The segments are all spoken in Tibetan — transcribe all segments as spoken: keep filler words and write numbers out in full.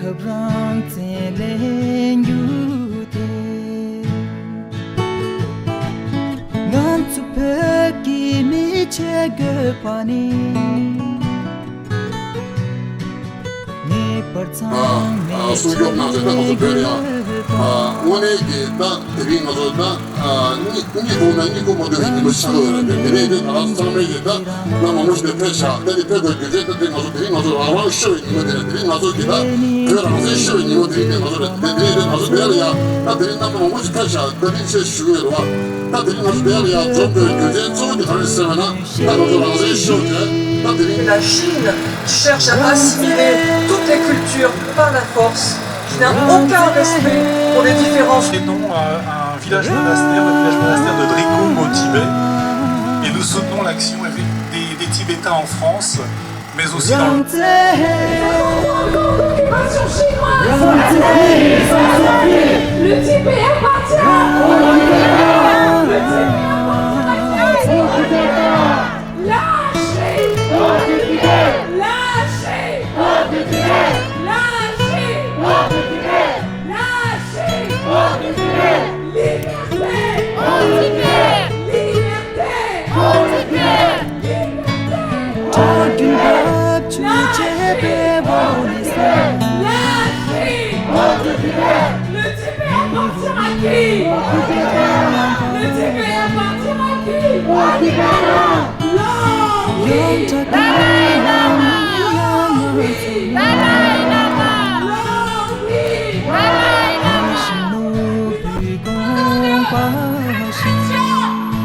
ཁབ་རང་བཙན་ལེན་རྒྱུ་དེ། ང་ཚོ་བོད་ཀྱི་མི་བྱེད་དགོས་པ་ནི། ངེས་པར་ཚང་མས་གསུང་སྐྱོབ་གནང་ཚེ་ད་ང་ཚོ་བོད་ཡང་དངོས་གནས་ཀྱི་ད་དེ་རིང་ང་ཚོ་ད། གཉིད་གཉིད་ཁུག་ན་གཉིད་ཁུག་མ་ཐུབ་པའི་ཉིན་མོ་ཆགས་ཀྱི་ཡོད་རེད། དེ་རིང་དེ་ང་རང་ཚང་མས་ཀྱི་ད་ང་མང་པོ་ཞིག་ནས་ཕེབས་ཤག་ད་དེ་ཕེབས་དགོས་རྒྱུ་མཚན་ད་དེ་ང་ཚོ་དེ་རིང་ང་ཚོ་རང་རང་ཤི་བའི་ཉིན་མོ་དེ་རེད། དེ་རིང་ང་ཚོ་གི་ད་བོད་རང་བཙན་ཤི་བའི་ཉིན་མོ་དེ་རིང་དེ་ང་ཚོ་རེད། དེ་དེ་རིང་དེ་ང་ཚོ་དེ་ལ་ཡ་ད་དེ་རིང་རྣམ་པ་མང་པོ་ཞིག་ཕེབས་ཤག་ད་དེ་རིང་ཆེད་ཞུ་གི་ཡོད་རེད་བ། ད་དེ་རིང་ང་ཚོ་དེ་ལ་ཡ་འཛོམས་དགོས་རྒྱུ་མཚན་གཙོ་བོ་དེ་ག་རེ་ཟེར་བ་ན། ད་ང་ཚོ་རང་བཙན་ཤི་བ་དེ་ད་དེ་རིང་། La Chine cherche à assimiler toutes les cultures par la force. Je n'ai aucun respect pour les différences. Et non, euh, un village monastère, le village monastère de Dricom au Tibet. Et nous soutenons l'action des, des Tibétains en France, mais aussi dans le... Le Tibet appartient. Le Tibet appartient. Lâchez. Lâchez. Lâchez. Lâchez. Liberté. Liberté. Liberté. Liberté.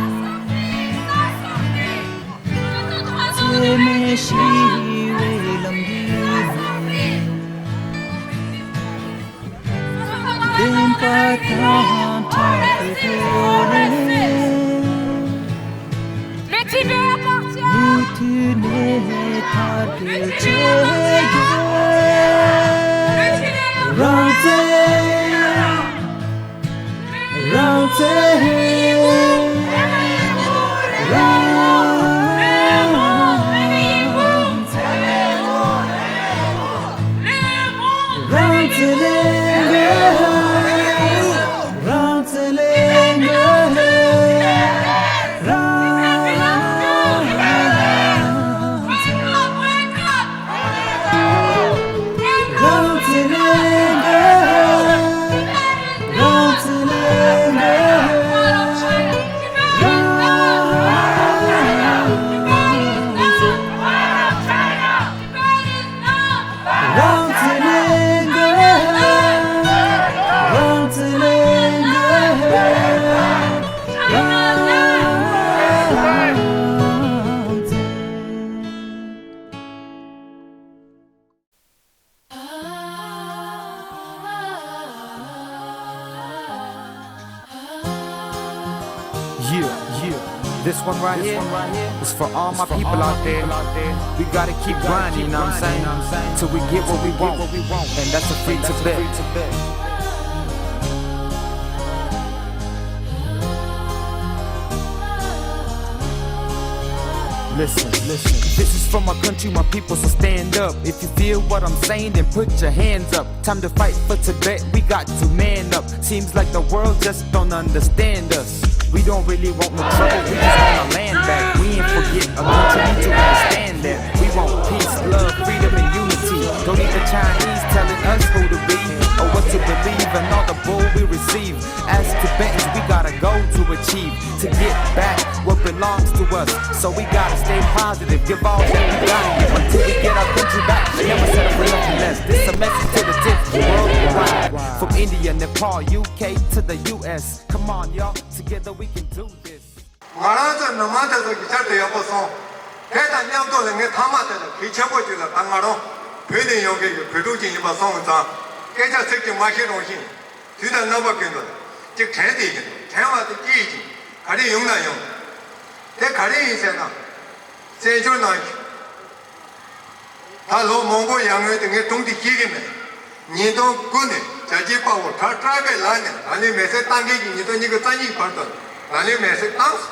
Lâchez. Le Tibet appartient à qui? Le Tibet appartient à qui? Long live. Long live. Long live. Long live. Le Tibet appartient. Yeah, yeah. This one right here is for all my people out there. We gotta keep grinding, you know what I'm saying? Till we get what we want. And that's a free Tibet. Listen, listen. This is for my country, my people, so stand up. If you feel what I'm saying, then put your hands up. Time to fight for Tibet, we got to man up. Seems like the world just don't understand us. We don't really want no trouble, we just want our land back. We ain't forget a country, need to understand that. We want peace, love, freedom, and unity. Don't need the Chinese telling us who to be or what to believe, and all the bull we receive. As Tibetans, we gotta go to achieve, to get back what belongs to us. So we gotta stay positive, give all that we got until we get our country back. Never settle for nothing less. This a message to the tenth world wide. From India, Nepal, U K to the U S. Come on, y'all, together we can do this. ང་རང་ཚོའི་མི་མང་དེ་ཚོ་གི་ཆར་དུ་ཡག་པོ་སོང་། དེ་དང་མཉམ་དུ་ལ་ངས་མཐའ་མ་དེ་ལ་གལ་ཆེན་པོ་ཅིག་ལ་ད་ང་རང་བོད་ནས་ཡོང་མཁན་གྱི་བོད་ཕྲུག་ཅིག་ཡིན་པ་སོང་ཙང་སྐད་ཆ་ཚིག་གཅིག་མ་བཤད་རོགས་ཞེས། དུས་དང་རྣམ་པ་ཀུན་ཏུ་ཅིག་དྲན་ཏེ་ཡིན། དྲན་བ་དེ་སྐྱིད་ཅིང་ག་རེ་ཡོང་ན་ཡོང་། དེ་ག་རེ་ཡིན་ཟེར་ན། བཙན་བྱོལ་ནང་ད་ལོ་མང་པོ་ཡར་སྔོན་དུ་ངས་སྒྲུང་དེ་ཤེས་ཀྱི་མེད། ཉིས་སྟོང་དགུ་ནས་རྒྱལ་གཅེས་དཔའ་བོ་གྲགས་པའི་ལག་ནས་ལག་ལེན་མེ་སྲེག་བཏང་མཁན་གྱི་ཉིས་སྟོང་ཉི་ཤུ་རྩ་གཉིས་བར་དུ་ལག་ལེན་མེ་སྲེག་བཏང་སོང་།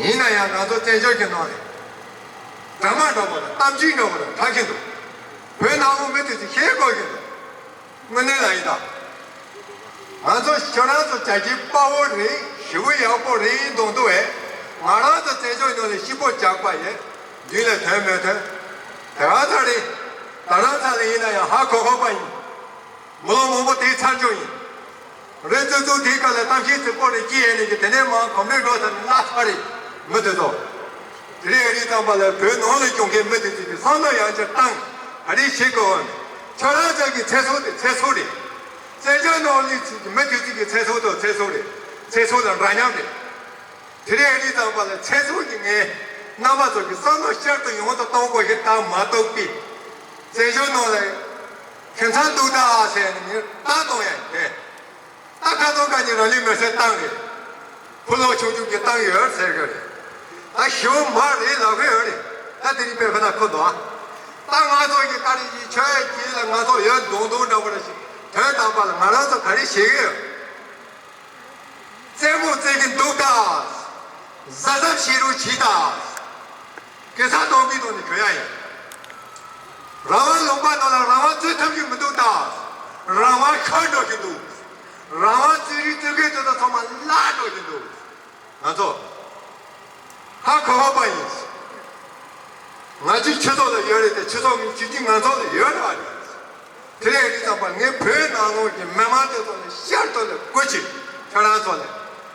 ཡིན་ན་ཡང་ང་ཚོ་བཙན་བྱོལ་གྱི་ནང་ནས་དྲ་མ་འདྲ་པོ་དང་གཏམ་རྒྱུད་འདྲ་པོ་དང་གྲགས་ཀྱི་འདུག་བོད་ ལྟ་བུ་མི་དེ་ཚོས་ཤེས་དགོས་ཀྱི་རེད། དངོས་གནས་ལ་ཡིན་ད། ང་ཚོ་ཁྱོད་རང་ཚོ་བྱ་སྤྱོད་དཔའ་བོ་རེད། ཞི་བ་ཡག་པོ་རེད་མདོག་མདོག་བས། ང་རང་ཚོ་བཙན་བྱོལ་ནང་ལ་སྐྱིད་པོ་ཇག་པ་ཡས་རྒྱུན་ལ་ཐོན་མི་ཐོན། དེ་ག་ཚ་རེད། ད་རང་ཚ་ལ་ཡིན་ན་ཡང་ཧ་གོ་གོ་པ་ཡིན། མི་ལོ་མང་པོ་དེའི་ཚར་བཅུག་ཡིན། རེད། ཙུ་ཙུ་དེའི་སྐབས་ལ་གཏམ་བཤད་ཙི་པོ་རེ་སྐྱེས་ཡས་ནས་ཀྱི་དེ་ནས་མར་གོམ་རེ་འགྲོ་ཐབས་ནི་སླ་ཚ་རེད། མི་དེ་ཚོ། དེ་རིང་ཨ་རི་ཚང་པ་ལ་བོད་ནང་ལ་སྐྱོང་མཁན་མི་དེ་ཚོས་ཀྱི་བསམ་བློ་ཡང་བསྐྱར་བཏང་། ག་རེ་བྱེད་དགོས་འོང་ནས། ཁྱོད་རང་ཚོ་གི་ཚེ་སྲོག་དེ་ཚེ་སྲོག་རེད། བཙན་བྱོལ་ནང་ལ་ཚེ་མི་དེ་ཚོ་གི་ཚེ་སྲོག་དང་ཚེ་སྲོག་རེད། ཚེ་སྲོག་ལ་འདྲ་མཉམ་རེད། དེ་རིང་ཨ་རི་ཚང་པ་ལ་ཚེ་སྲོག་གི་ངས་རྣམ་པ་ཚོ་གི་བསམ་བློ་བསྐྱར་དུ་ཡོང་དུ་གཏོང་དགོས་ཞེས་བཏང་མ་གཏོགས་པའི། བཙན་བྱོལ་ནང་ལ་ཁྱིམ་ཚང་སྡུག་དག་ཟེར་ནས་ངས་རྟགས་གཏོང་ཡ་ཡིན་པས། ད་ཁ་ཚོ་ཁ་ཉིན་རང་ལུས་མེར་སྲེག་བཏང་རེད། ཕོ་ལོ་ཆུང་ཆུང་གི་བཏང་ཡོད་ཟེར་གི་རེད། ད་ཞི་བ་མ་རེད་ལབ་གི་ཡོད་རེད། ད་དེ་རིང་དཔེ་ཁོ་ན་ཁོ་འདུག་ཨ། ད་ང་ཚོ་གི་ད་རེས་ཀྱི་ཆོས་ཀྱི་ལ་ང་ཚོ་ཡོད་མདོག་མདོག་འདྲ་པོ་ར་ཞིག་དོན་དམ་པ་ལ་ང་རང་ཚོ་ག་རེ་བྱེད་གི་ཡོད། རྩེད་མོ་རྩེ་གི་འདུག་ད། གཟབ་གཟབ་བྱེད་རོགས་གྱིས་ད། སྐད་ཆ་གཏོང་གི་འདུག་ནི་གྱོད་ཡ་ཡིན། རང་དབང་ལུང་པ་ནང་ལ་རང་དབང་རྩོད་ཐུབ་ཀྱི་མི་འདུག་ད། རང་དབང་ཤོར་འགྲོ་གི་འདུག། རང་དབང་རྩོད་རིགས་རྩོད་མཁན་དེ་དག་ཚང་མ་བརླག་འགྲོ་གི་འདུག། ང་ཚོ་ཧ་གོ་བ་པ་ཡིན། ང་ཚོའི་སྤྱི་ཚོགས་ལ་ཡོད་རེད་དེ། སྤྱི་ཚོགས་མི་སྤྱི་སྤྱི་ང་ཚོ་ལ་ཡོད་རེད་བ་རེད། དེ་ལས་རིགས་ཙམ་པ་ངས་བོད་ནང་ལོགས་ཀྱི་མི་མང་དེ་ཚོ་ལ་བསྐྱར་དུ་ལ་བཀོད་ཅིག་ཁྱོད་རང་ཚོ་ལ་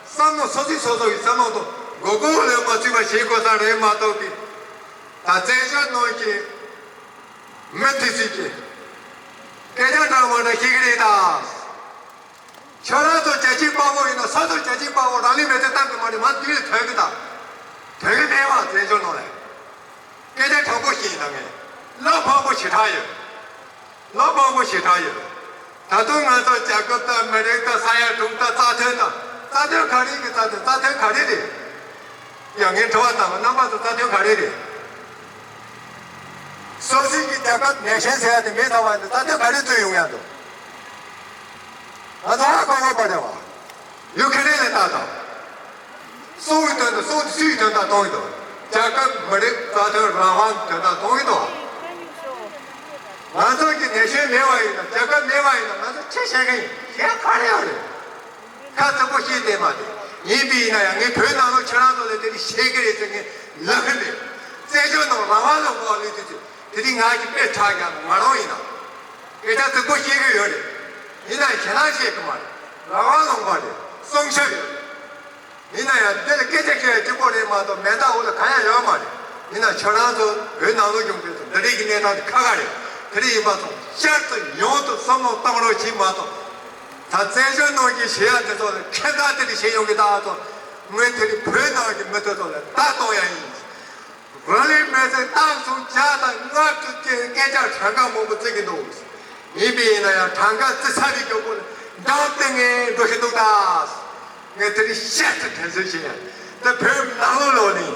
བསམ་བློ་སོ་སོའི་སོ་སོ་ཡི་བསམ་བློ་དང་མགོ་སྐོར་ལ་མ་ཚུད་པ་བྱེད་དགོས་ས་རེད་མ་གཏོགས་པའི། ད་བཙན་བྱོལ་ནང་གི་མི་དེ་ཚོས་ཀྱི་སྐད་ཆ་འདྲ་མ་འདྲ་བཤད་གི་རེད་ད། ཁྱོད་རང་ཚོ་བྱ་སྤྱོད་དཔའ་བོ་ཡིན་ན་ས་ཐོབ་བྱ་སྤྱོད་དཔའ་བོ་རང་ལུས་མེར་སྲེག་བཏང་གི་མ་རེད། མ་དུས་ལ་ཐོན་གི་ད། ཐོན་གི་མེད་བ་བཙན་བྱོལ་ནང་ལ། སྐད་ཆ་དྲང་པོ་བཤད་ཡིན་ན་ངས་བློ་ཕམ་པོ་ཞེ་དྲག་ཡོད། བློ་ཕམ་པོ་ཞེ་དྲག་ཡོད། ད་དུང་ང་ཚོ་རྒྱ་གར་དང་མི་རིགས་དང་ས་ཡ་དྲུག་དང་རྩ་དོན་དང་རྩ་དོན་ག་རེ་གི་རྩ་དོན་རྩ་དོན་ག་རེ་རེད། ཡང་ངས་དྲི་བ་བཏང་བ་རྣམ་པ་ཚོ་རྩ་དོན་ག་རེ་རེད། སོ་སོའི་གི་རྒྱལ་ཁབ་ནེ་ཤན་ཟེར་ཡ་དེ་མེད་ཚར་བ་ནི་རྩ་དོན་ག་རེ་བཙུགས་ཡོང་ཡ་འདུག། ང་ཚོ་ཧ་གོ་གོ་པ་རེད་བ། ཡུ་ཁེ་རེན་ལ་ལྟ་དང་། སོའི་དོན་དུ་སོ་སོའི་དོན་དག་གཏོང་གི་འདུག། རྒྱལ་ཁབ་མི་རིགས་རྩ་དོན་རང་དབང་དོན་དག་གཏོང་གི་འདུག། ང་ཚོ་གི་ནེ་ཤན་མེད་བ་ཡིན་ན། རྒྱལ་ཁབ་མེད་བ་ཡིན་ན་ང་ཚོ་ཅི་བྱེད་གི་ཡིན། བྱེད་ག་རེ་ཡོད་རེད། ཁ་ཚ་པོ་ཤེས་བསྡད་མ་རེད། ཡིན་པས་ཡིན་ན་ཡང་ངས་བོད་ནང་ལོགས་ཁྱེད་རང་ཚོ་ལ་དེ་རིགས་བཤད་གི་རེད་ཟེར་ངས་ལབ་གི་མེད། བཙན་བྱོལ་ནང་རང་དབང་ལུང་པ་ལུས་དུས་ཚོད་དེ་རིང་ང་གི་དཔེ་ཆ་རྒྱག་ང་རང་ཡིན་ན། སྐད་ཆ་ཚིག་པོ་བཤད་གི་ཡོད་རེད། ཡིན་ན་ཞེ་ན་བཤད་གི་མ་རེད། རང་དབང་ལུང་པ་རེད། སྲུང་སྐྱོབ་ཡོད་རེད། ཡིན་ན་ཡང་འདི་ལ་སྐད་ཆ་བཤད་གཅིག་པོ་རེད་མ་གཏོགས་མེ་མདའ་འོག་ལ་གང་ཡང་ཡོད་མ་རེད། ཡིན་ན་ཁྱོད་རང་ཚོ་བོད་ནང་ལོགས་ཡོང་དུས་ཚོད་འདི་རིགས་ཀྱི་གནས་སྟངས་དེ་ཁག་ཁག་རེད། དེ་རིགས་ཡིན་པ་ཚོ་བསྐྱར་དུ་ཡོང་དུ་བསམ་བློ་གཏོང་རོགས་གྱིས་མ་གཏོགས། ད་བཙན་བྱོལ་ནང་གི་བྱེད་ཡ་དེ་ཚོ་ལ་ཁྱད་མཚར་དེ་རིགས་བྱེད་ཡོང་གི་ད་ཚོ། ངས་དེ་རིང་བོད་ནང་གི་མི་དེ་ཚོ་ལ་བརྡ་གཏོང་ཡ་ཡིན། རང་ལུས་མེར་སྲེག་བཏང་སོང་། ཇ་དང་མངར་དུ་སྐད་ཆ་གྲངས་ཀ་མང་པོ་བརྩི་གི་འདུག། ཡིན་པས་ཡིན་ན་ཡང་གྲངས་ཀ་བརྩི་ཚར་བའི་མགྱོགས་པོ་ལ་འགྲམ་སྟེང་ངས་འགྲོ་གི་འདུག་ད། ངས་དེ་རིང་བཤད་དུ་དྲན་གསོ་བྱེད་ཡ། ད་བོད་ནང་ལོགས་ལོགས་ནས་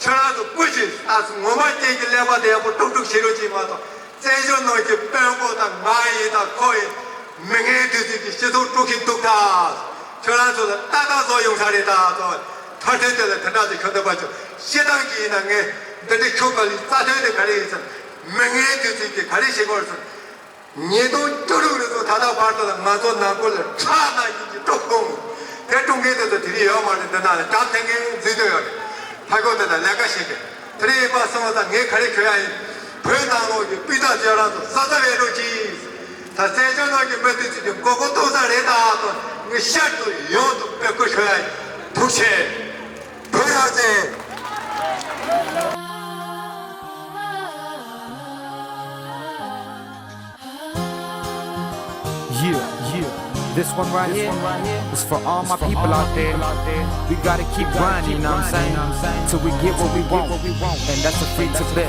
ཁྱོད་རང་ཚོ་སྐུ་མཁྱེན། ད་ངོ་མ་ཅན་གྱི་ཀླད་པ་དེ་ཡག་པོ་དཀྲུག་དཀྲུག་བྱེད་རོགས་གྱིས་མ་གཏོགས། བཙན་བྱོལ་ནང་གི་དཔོན་པོ་དང་ང་ཡིན་དང་ཁོ་ཡིན། མི་ངན་དེ་ཚོས་ཀྱི་སྤྱི་ཚོགས་དཀྲུག་གིན་འདུག་ད། ཁྱོད་རང་ཚོ་ལ་ལྟ་སྟངས་བཟོ་ཡོང་ས་རེད་ད་ཚོ། མཐར་ཐུག་དེ་ལ་དེ་འདྲ་ཚོ་ཁྱོད་འདོད་པ་ཚོ་ཤི་སྟངས་ཀྱི་ཡིན་ན། ངས་འདི་འདྲ་ཁྱོད་ག་ལི་རྩ་དོན་དེ་ག་རེ་ཡིན་ཟེར། མི་ངན་དེ་ཚོས་ཀྱི་ག་རེ་བྱེད་དགོས་ཟེར། ཉིས་སྟོང་བཅུ་དྲུག་ལོ་ཚོ་ད་ལྟ་བར་དུ་ལ་ང་ཚོ་ནང་ཁུལ་ལ་ཁྲག་ནང་བཞིན་གྱི་དཀྲུག་ཁོང་། དེ་དཀྲུག་མཁན་དེ་ཚོ་དེ་རིང་ཡོད་མ་རེད། འདི་ནང་ལ་འགྲམ་སྟེང་ངས་འཛུལ་འདོད་ཡོད་རེད། ཕ་གོ་དེ་ལ་ལས་ཀ་བྱེད་མཁན། དེ་རིང་ཡིན་པ་སོང་བ་དང་ངས་ག་རེ་ཁྱོད་ཡ་ཡིན། བོད་ནང་ལོགས་ཀྱི་སྤུས་དག་ཅན་རང་ཚོ་གཟབ་གཟབ་ཡོད་རོགས་གྱིས། ད་བཙན་བྱོལ་ནང་གི་མི་དེ་ཚོས་ཀྱི་མགོ་སྐོར་གཏོང་ས་རེད་ད་དོ། ངས་ཤར་དུ་ཡོང་དུ་དཔེ་སྐུ་ཞུ་ཡ་ཡིན། ཐུགས་ཆེ། བོད་རང་བཙན། Yeah, yeah. This one right here is for all my people out there. We gotta keep grinding, you know what I'm saying? Till we get what we want. And that's a free Tibet.